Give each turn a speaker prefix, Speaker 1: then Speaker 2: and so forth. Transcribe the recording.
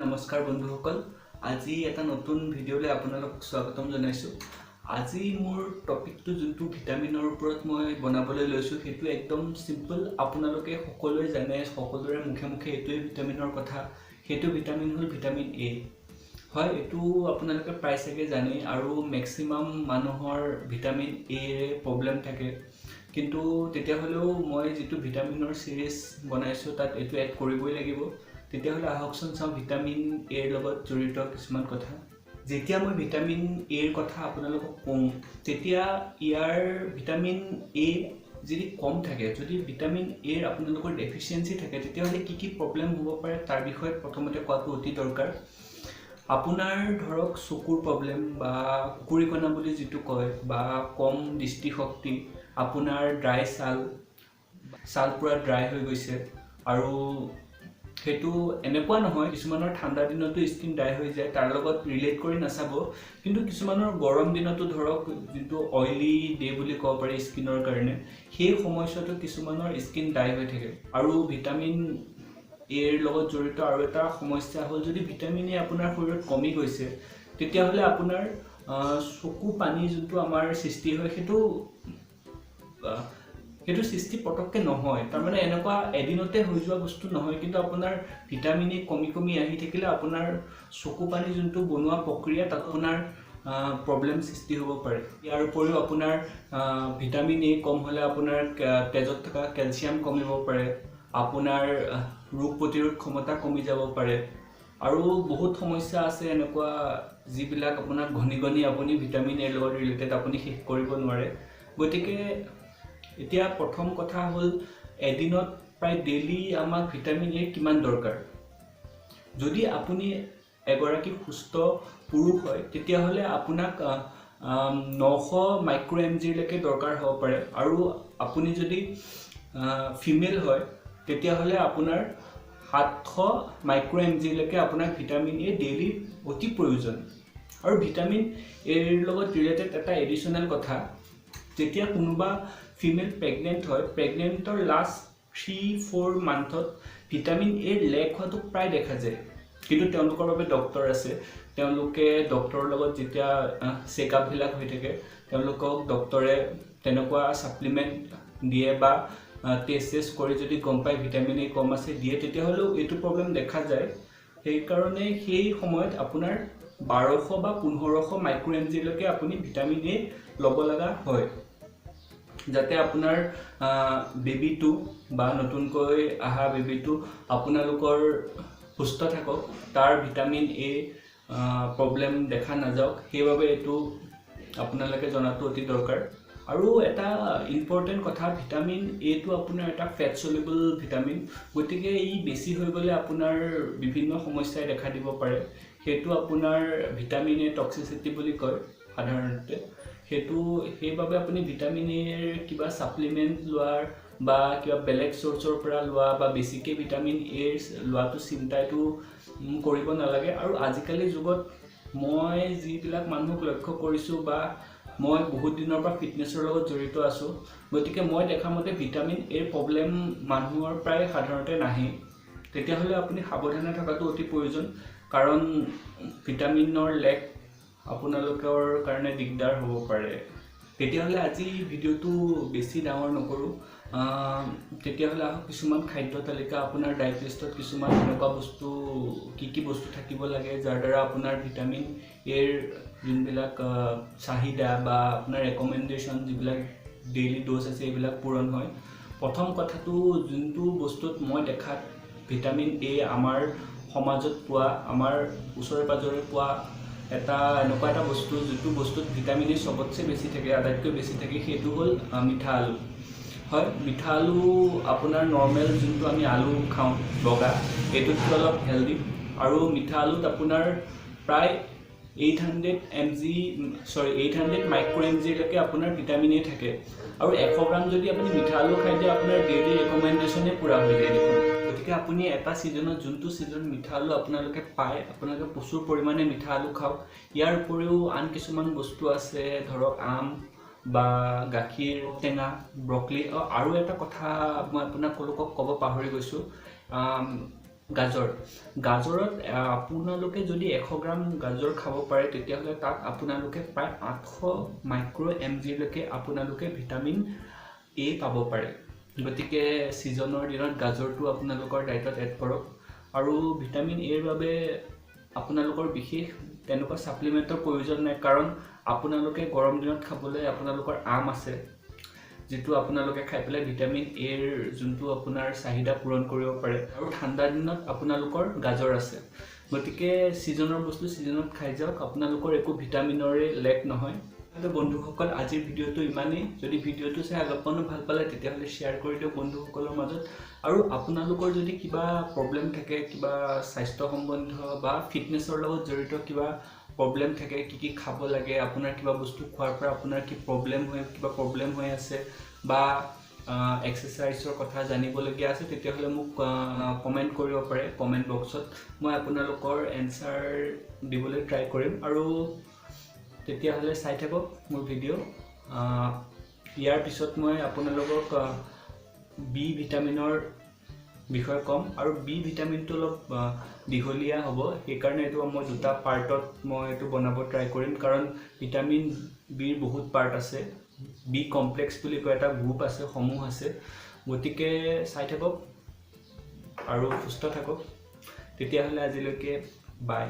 Speaker 1: নমস্কাৰ বন্ধুসকল, আজি এটা নতুন ভিডিঅ'লৈ আপোনালোকক স্বাগতম জনাইছোঁ। আজি মোৰ টপিকটো, যোনটো ভিটামিনৰ ওপৰত মই বনাবলৈ লৈছোঁ, সেইটো একদম চিম্পল। আপোনালোকে সকলোৱে জানে, সকলোৰে মুখে মুখে এইটোৱে ভিটামিনৰ কথা। সেইটো ভিটামিন হ'ল ভিটামিন এ। হয়, এইটো আপোনালোকে প্ৰায় চাগে জানেই আৰু মেক্সিমাম মানুহৰ ভিটামিন এৰে প্ৰব্লেম থাকে। কিন্তু তেতিয়াহ'লেও মই যিটো ভিটামিনৰ ছিৰিজ বনাইছোঁ, তাত এইটো এড কৰিবই লাগিব। তেতিয়াহ'লে আহকচোন চাওঁ ভিটামিন এৰ লগত জড়িত কিছুমান কথা। যেতিয়া মই ভিটামিন এৰ কথা আপোনালোকক কওঁ, তেতিয়া ইয়াৰ ভিটামিন এ যদি কম থাকে, যদি ভিটামিন এৰ আপোনালোকৰ ডেফিচিয়েঞ্চি থাকে, তেতিয়াহ'লে কি কি প্ৰব্লেম হ'ব পাৰে, তাৰ বিষয়ে প্ৰথমতে কোৱাটো অতি দৰকাৰ। আপোনাৰ ধৰক চকুৰ প্ৰব্লেম বা কুকুৰীকণা বুলি যিটো কয় বা কম দৃষ্টিশক্তি, আপোনাৰ ড্ৰাই ছাল, ছাল পূৰা ড্ৰাই হৈ গৈছে। আৰু সেইটো এনেকুৱা নহয়, কিছুমানৰ ঠাণ্ডা দিনতো স্কিন ড্ৰাই হৈ যায়, তাৰ লগত ৰিলেট কৰি নাচাব। কিন্তু কিছুমানৰ গৰম দিনতো ধৰক যিটো অইলি ডে বুলি ক'ব পাৰি স্কিনৰ কাৰণে, সেই সময়ছোৱাতো কিছুমানৰ স্কিন ড্ৰাই হৈ থাকে। আৰু ভিটামিন এৰ লগত জড়িত আৰু এটা সমস্যা হ'ল, যদি ভিটামিন এ আপোনাৰ শৰীৰত কমি গৈছে, তেতিয়াহ'লে আপোনাৰ চকু পানী যোনটো আমাৰ সৃষ্টি হয়, সেইটো সৃষ্টি পটককৈ নহয়। তাৰমানে এনেকুৱা এদিনতে হৈ যোৱা বস্তু নহয়। কিন্তু আপোনাৰ ভিটামিন এ কমি কমি আহি থাকিলে আপোনাৰ চকু পানী যোনটো বনোৱা প্ৰক্ৰিয়া, তাত আপোনাৰ প্ৰব্লেম সৃষ্টি হ'ব পাৰে। ইয়াৰ উপৰিও আপোনাৰ ভিটামিন এ কম হ'লে আপোনাৰ তেজত থকা কেলছিয়াম কমিব পাৰে, আপোনাৰ ৰোগ প্ৰতিৰোধ ক্ষমতা কমি যাব পাৰে। আৰু বহুত সমস্যা আছে এনেকুৱা, যিবিলাক আপোনাক গণি গণি আপুনি ভিটামিন এৰ লগত ৰিলেটেড আপুনি শেষ কৰিব নোৱাৰে। গতিকে এতিয়া প্ৰথম কথা হ'ল, এদিনত প্ৰায় ডেইলি আমাক ভিটামিন এ কিমান দৰকাৰ? যদি আপুনি এগৰাকী সুস্থ পুৰুষ হয়, তেতিয়াহ'লে আপোনাক 900 মাইক্ৰ' এম জিলৈকে দৰকাৰ হ'ব পাৰে। আৰু আপুনি যদি ফিমেল হয়, তেতিয়াহ'লে আপোনাৰ 700 মাইক্ৰ' এম জিলৈকে আপোনাক ভিটামিন এ ডেইলি অতি প্ৰয়োজন। আৰু ভিটামিন এৰ লগত ৰিলেটেড এটা এডিশ্যনেল কথা, যেতিয়া কোনোবা ফিমেল প্ৰেগনেণ্ট হয়, প্ৰেগনেণ্টৰ লাষ্ট 3-4 মান্থত ভিটামিন এৰ লেক হোৱাটো প্ৰায় দেখা যায়। কিন্তু তেওঁলোকৰ বাবে ডক্তৰ আছে। তেওঁলোকে ডক্তৰৰ লগত যেতিয়া চেকআপবিলাক হৈ থাকে, তেওঁলোকক ডক্তৰে তেনেকুৱা ছাপ্লিমেণ্ট দিয়ে বা টেষ্ট চেষ্ট কৰি যদি গম পায় ভিটামিন এ কম আছে, দিয়ে। তেতিয়াহ'লেও এইটো প্ৰব্লেম দেখা যায়। সেইকাৰণে সেই সময়ত আপোনাৰ 1200 বা 1500 মাইক্ৰ' এম জিলৈকে আপুনি ভিটামিন এ ল'ব লগা হয়, যাতে আপোনাৰ বেবীটো বা নতুনকৈ অহা বেবীটো আপোনালোকৰ সুস্থ থাকক, তাৰ ভিটামিন এ প্ৰব্লেম দেখা নাযাওক। সেইবাবে এইটো আপোনালোকে জনাটো অতি দৰকাৰ। আৰু এটা ইম্পৰ্টেণ্ট কথা, ভিটামিন এটো আপোনাৰ এটা ফেট চলিবল ভিটামিন। গতিকে ই বেছি হৈ গ'লে আপোনাৰ বিভিন্ন সমস্যাই দেখা দিব পাৰে। সেইটো আপোনাৰ ভিটামিন এ টক্সিচিটি বুলি কয় সাধাৰণতে সেইটো। সেইবাবে আপুনি ভিটামিন এৰ কিবা ছাপ্লিমেণ্ট লোৱাৰ বা কিবা বেলেগ চ'ৰ্চৰ পৰা লোৱা বা বেছিকৈ ভিটামিন এৰ লোৱাটো চিন্তাইটো কৰিব নালাগে। আৰু আজিকালি যুগত মই যিবিলাক মানুহক লক্ষ্য কৰিছোঁ বা মই বহুত দিনৰ পৰা ফিটনেছৰ লগত জড়িত আছোঁ, গতিকে মই দেখা মতে ভিটামিন এৰ প্ৰব্লেম মানুহৰ প্ৰায় সাধাৰণতে নাহেই। তেতিয়াহ'লে আপুনি সাৱধানে থকাটো অতি প্ৰয়োজন, কাৰণ ভিটামিনৰ লেক আপোনালোকৰ কাৰণে দিগদাৰ হ'ব পাৰে। তেতিয়াহ'লে আজি ভিডিঅ'টো বেছি ডাঙৰ নকৰোঁ। তেতিয়াহ'লে আহক, কিছুমান খাদ্য তালিকা, আপোনাৰ ডায়েট লিষ্টত কিছুমান এনেকুৱা বস্তু, কি কি বস্তু থাকিব লাগে, যাৰ দ্বাৰা আপোনাৰ ভিটামিন এৰ যোনবিলাক চাহিদা বা আপোনাৰ ৰেকমেণ্ডেশ্যন যিবিলাক ডেইলি ড'জ আছে, এইবিলাক পূৰণ হয়। প্ৰথম কথাটো, যোনটো বস্তুত মই দেখাত ভিটামিন এ আমাৰ সমাজত পোৱা, আমাৰ ওচৰে পাঁজৰে পোৱা এটা এনেকুৱা এটা বস্তু, যিটো বস্তুত ভিটামিন এ চবতছে বেছি থাকে, আটাইতকৈ বেছি থাকে, সেইটো হ'ল মিঠা আলু। হয়, মিঠা আলু আপোনাৰ নৰ্মেল যোনটো আমি আলু খাওঁ বগা, এইটোতকৈ অলপ হেল্ডি। আৰু মিঠা আলুত আপোনাৰ প্ৰায় 800 mg, sorry, 800 micro M জিলৈকে আপোনাৰ ভিটামিন এ থাকে। আৰু 100 গ্ৰাম যদি আপুনি মিঠা আলু খাই দিয়ে, আপোনাৰ ডেইলি ৰেকমেণ্ডেশ্যনেই পূৰা হৈ যায় দেখোন। গতিকে আপুনি এটা ছিজনত, যোনটো ছিজনত মিঠা আলু আপোনালোকে পায়, আপোনালোকে প্ৰচুৰ পৰিমাণে মিঠা আলু খাওক। ইয়াৰ উপৰিও আন কিছুমান বস্তু আছে, ধৰক আম বা গাখীৰ টেঙা, ব্ৰকলি। আৰু এটা কথা মই আপোনালোকক ক'ব পাহৰি গৈছোঁ। গাজৰ। গাজৰত আপোনালোকে যদি 100 গ্ৰাম গাজৰ খাব পাৰে, তেতিয়াহ'লে তাত আপোনালোকে প্ৰায় 800 মাইক্ৰ' এম জিলৈকে আপোনালোকে ভিটামিন এ পাব পাৰে। গতিকে ছিজনৰ দিনত গাজৰটো আপোনালোকৰ ডায়েটত এড কৰক। আৰু ভিটামিন এৰ বাবে আপোনালোকৰ বিশেষ তেনেকুৱা ছাপ্লিমেণ্টৰ প্ৰয়োজন নাই, কাৰণ আপোনালোকে গৰম দিনত খাবলৈ আপোনালোকৰ আম আছে, যিটো আপোনালোকে খাই পেলাই ভিটামিন এৰ যোনটো আপোনাৰ চাহিদা পূৰণ কৰিব পাৰে। আৰু ঠাণ্ডা দিনত আপোনালোকৰ গাজৰ আছে। গতিকে ছিজনৰ বস্তু ছিজনত খাই যাওক, আপোনালোকৰ একো ভিটামিনৰে লেক নহয়। বন্ধুসকল, আজিৰ ভিডিঅ'টো ইমানেই। যদি ভিডিঅ'টো চাই অলপমানো ভাল পালে, তেতিয়াহ'লে শ্বেয়াৰ কৰি দিয়ক বন্ধুসকলৰ মাজত। আৰু আপোনালোকৰ যদি কিবা প্ৰব্লেম থাকে, কিবা স্বাস্থ্য সম্বন্ধীয় বা ফিটনেছৰ লগত জড়িত কিবা প্ৰব্লেম থাকে, কি কি খাব লাগে, আপোনাৰ কিবা বস্তু খোৱাৰ পৰা আপোনাৰ কি প্ৰব্লেম হৈ কিবা প্ৰব্লেম হৈ আছে বা এক্সাৰচাইজৰ কথা জানিবলগীয়া আছে, তেতিয়াহ'লে মোক কমেণ্ট কৰিব পাৰে কমেণ্ট বক্সত। মই আপোনালোকৰ এনচাৰ দিবলৈ ট্ৰাই কৰিম। আৰু তেতিয়াহ'লে চাই থাকক মোৰ ভিডিঅ'। ইয়াৰ পিছত মই আপোনালোকক বি ভিটামিনৰ বিষয়ে ক'ম আৰু বি ভিটামিনটো অলপ দীঘলীয়া হ'ব, সেইকাৰণে এইটো মই দুটা পাৰ্টত মই এইটো বনাব ট্ৰাই কৰিম, কাৰণ ভিটামিন বিৰ বহুত পাৰ্ট আছে। বি কমপ্লেক্স বুলি কয়, এটা গ্ৰুপ আছে, সমূহ আছে। গতিকে চাই থাকক আৰু সুস্থ থাকক। তেতিয়াহ'লে আজিলৈকে বাই।